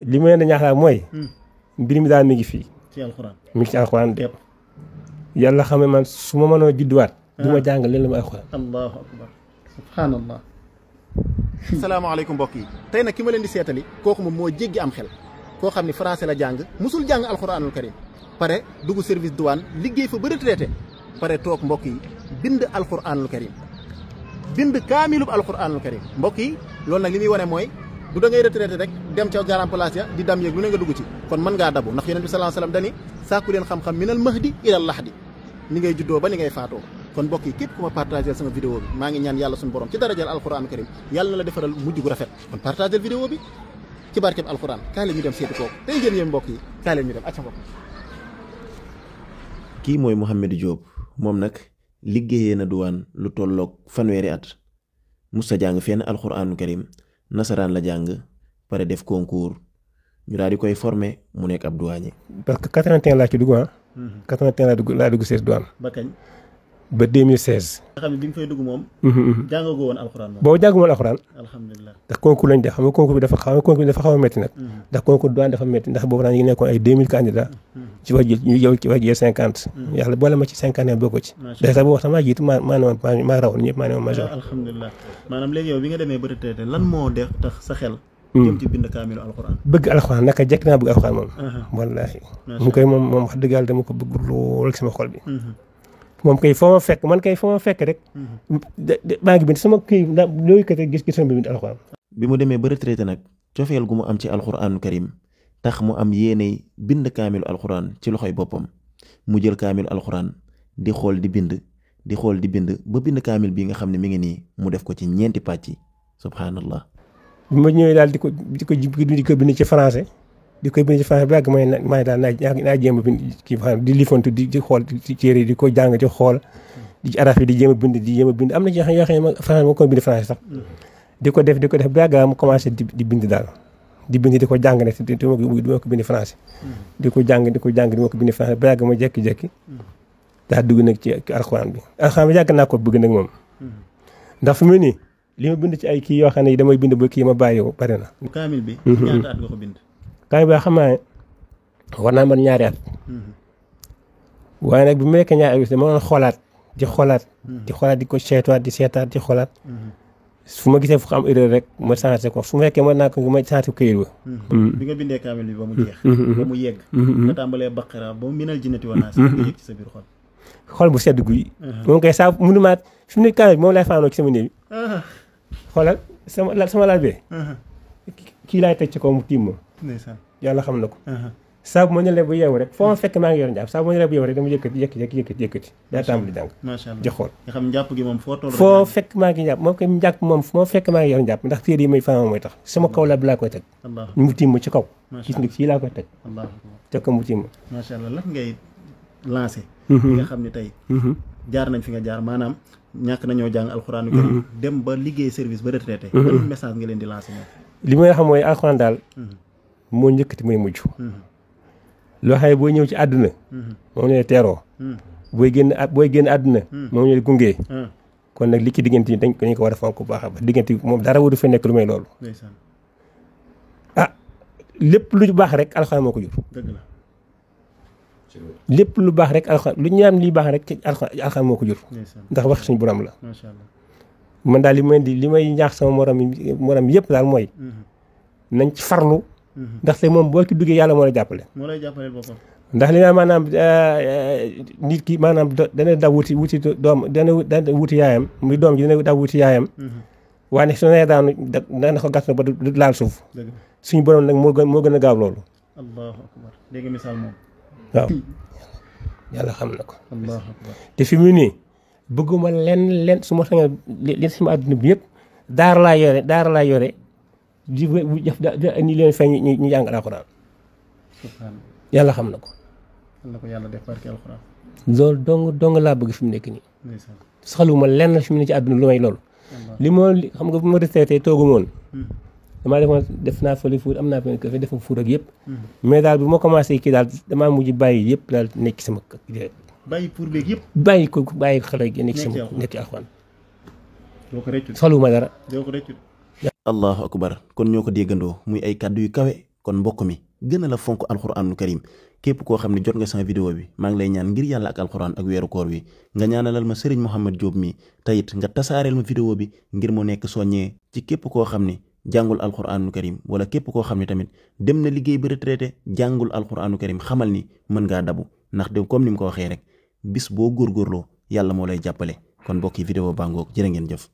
li ma leen di ñaax mooy. mbir mi daal mi ngi fii. ci alxuraan mi ngi ci alxuraan de. yàlla xam ne man su ma mënoo judduwaat. du ma jàng leen la ma alxuraan. allahu akbar subhanallah. salaamaaleykum mbokk yi tey nag ki ma leen di seetali kooku moom moo jéggi am xel koo xam ne français la jàng musul jàng alxuraanul karim pare dugg service douane liggéey fa ba retraité pare toog mbokk yi bind alxuraanul karim bind kaamilub alxuraanul karim mbokk yi loolu nag li muy wane mooy du da ngay retraité rek dem ca garan place ya di dam yéeg lu ne nga dugg ci kon mën ngaa dabu ndax yonent bi sallallahu alayhi wasallam dani sàkku leen xam-xam minal mahdi ilal lahdi ni ngay juddoo ba ni ngay faatoo kon mbokk yi képp ku ma partagé sama vidéo bi maa ngi ñaan yàlla suñu borom ci darajal alxuraanul karim yàlla na la defaral mujj gu rafet kon partagé vidéo bi ci barkeb alxuraan kaay leen ñu dem seeti kooku tey ngeen yéen mbokk yi kaay leen ñu dem acca mbokk kii mooy Mouhamed Diop moom nag liggéeyee na duwaan lu tolloog fanweeri at musta jàng fenn alxuraanul karim nasaraan la jàng pare def concours ñu daal di koy formé mu nekk ab douanier. parce que 81 laa ci dugg ah. 81 laa dugg service douane. ba kañ. ba 2016. nga xam ne bi nga fay dugg moom. jàngagoo woon alxuraan moom. boobu jàngu woon alxuraan. alhamdulilah ndax concours lañ def xam nga concours bi dafa xaw a métti nag. ndax concours douane dafa métti ndax boobu daal ñu ngi nekkoon ay 2000 candidats. ci wax ji ñu yow ci wax ji 50. yàlla boole ma ci 50 bokk ci. macha allah sax boobu sax maa jiitu maa rawoon ñëpp maa ne woon major. alhamdulilah maanaam léegi yow bi nga demee ba retraité lan moo def tax sa xel. jëm ci bind kaamilu alxuraan. bëgg alxuraan naka jekk naa bëgg alxuraan moom. wallaahi. mu koy moom wax dëgg yàlla dama ko bëgg lool sama xol bi. moom kay foo ma fekk man kay foo ma fekk rek. maa ngi bind sama kii ndax looy kat gis sama bind alxuraan. bi mu demee ba retraité nag cofeel gu mu am ci alxuraanu karim tax mu am yéeney bind kaamilu alxuraan ci loxoy boppam mu jël kaamilu alxuraan di xool di bind di xool di bind ba bind kaamil bi nga xam ne mi ngi nii mu def ko ci ñeenti pàcc subhanallah. bi ma ñëwee daal di ko bind ci français di ko bind ci français ba yàgg may daal naa jéem a bind kii di lifantu di xool ci téere yi di ko jàng ci xool di ci araf yi di jéem a bind am na ci yoo xam ne français moo ko bind français sax di ko def ba yàgg mu commencé di bind daal di bind di ko jàng ne di ma ko bind français di ko jàng di ma ko bind français ba yàgg ma jekki-jekki daal dugg nag ci alxuraan bi yàgg naa ko bëgg nag moom ndax fi mu nii li ma bind ci ay kii yoo xam ne damay bind ba kii ma bàyyi yow bari na. kaamil bi. ñaata at nga ko bind. kaamil bi xam naa ne war naa mën ñaari at. waaye nag bi mu nekk ñaari at dama doon xoolaat di ko seetaat di xoolaat. fu ma gisee fu am erreur rek ma changé ko fu fekkee mën naa ko ma changé këyit ba. bi nga bindee kaamil bi ba mu jeex. ba mu yegg. nga tàmbalee baqara ba mu minal jinnati wa naas nga yëg ci sa biir xol. xol bu sedd guy. moom kay saa mënumaat fi mu ne kaamil bi moom lay faanoo ci sama néew. xoolal sama laal bee kii laay teg ci kaw mu tiim ma yàlla xam na ko saa bu ma ñëwee ba yeewu rek foo ma fekk maa ngi yor njàpp saa bu ma ñëwee ba yeewu rek dama yëkkati daa tàmbali jàng macha allah di xool nga xam njàpp gi moom foo fekk maa ngi njàpp moom koy njàpp moom fu ma fekk maa ngi yor njàpp ndax téere yi may faama mooy tax sama kaw la bi laa koy teg mu tiim ma ci kaw gis nga fii laa koy teg ko mu tiim ma macha allah lan ngay lancé nga xam ne tey jaar nañ fi nga jaar maanaam ñàkk nañoo jàng alxuraanu karim dem ba liggéey service ba retraité ban message nga leen di lancé moom li may xam mooy alxuraan daal moo njëkkati mooy mujj loo xam ne booy ñëw ci àdduna moom ñooy teeroo booy génn àdduna moom ñooy gungee kon nag li ci diggante yi dañ ko war a fonk bu baax a baax diggante moom dara waru fa nekk lu may loolu lépp lu baax rek alxuraan moo ko jur dëgg la lépp lu baax rek alxuraan lu ñaam li baax rek ci alxuraan moo ko jur ndax wax suñu borom la macha allah man daal li may ñaax sama morom yëpp daal mooy nañ ci farlu ndaxte moom boo ci duggee yàlla moo lay jàppale boppam ndax li naa maanaam nit ki maanaam dana daw wuti doom dana wuti yaayam muy doom ji dana daw wuti yaayam waaye su nee daanu dana ko gas na ba du laal suuf suñu borom nag moo gën a gaaw loolu allahu akbar dégg nga misaal moom waaw yàlla xam na ko allahu akbar te fi mu nii bëgguma lenn su ma sañoon li sama àdduna bi yëpp daara laa yore di ni leen feeñ ñu jàng alxuraan yàlla xam na ko yàlla def barke alxuraan loolu dong laa bëgg fi mu nekk nii soxluma lenn fi mu ne ci àdduna lu may loolu li moo xam nga bu ma retraité toogu moon damaa defoon def naa fële fuur am naa benn kër defa fuur ak yëpp mais daal bu ma commencé kii daal damaa mujj bàyyi yëpp daal nekk sama kër bàyyi pour beeg yëpp bàyyi ko xale gi nekk sama nekk ci alxuraan soxluma dara allahu akbar kon ñoo ko déggandoo muy ay kàddu yu kawe kon mbokk mi gën a la fonk alxuraanul karim képp koo xam ne jot nga sama vidéo bi maa ngi lay ñaan ngir yàlla ak alxuraan ak weeru koor wi nga ñaanalal ma Serigne Mohamed Diop mi tayit nga tasaareel ma vidéo bi ngir mu nekk soññee ci képp koo xam ne jàngul alxuraanul karim wala képp koo xam ne tamit dem na liggéey ba retraité jàngul alxuraanul karim xamal ni mën ngaa dabu ndax de comme ni mu ko waxee rek bis boo góorgóorloo yàlla moo lay jàppale kon mbokk yi vidéo baa ngoog jërë ngeen jëf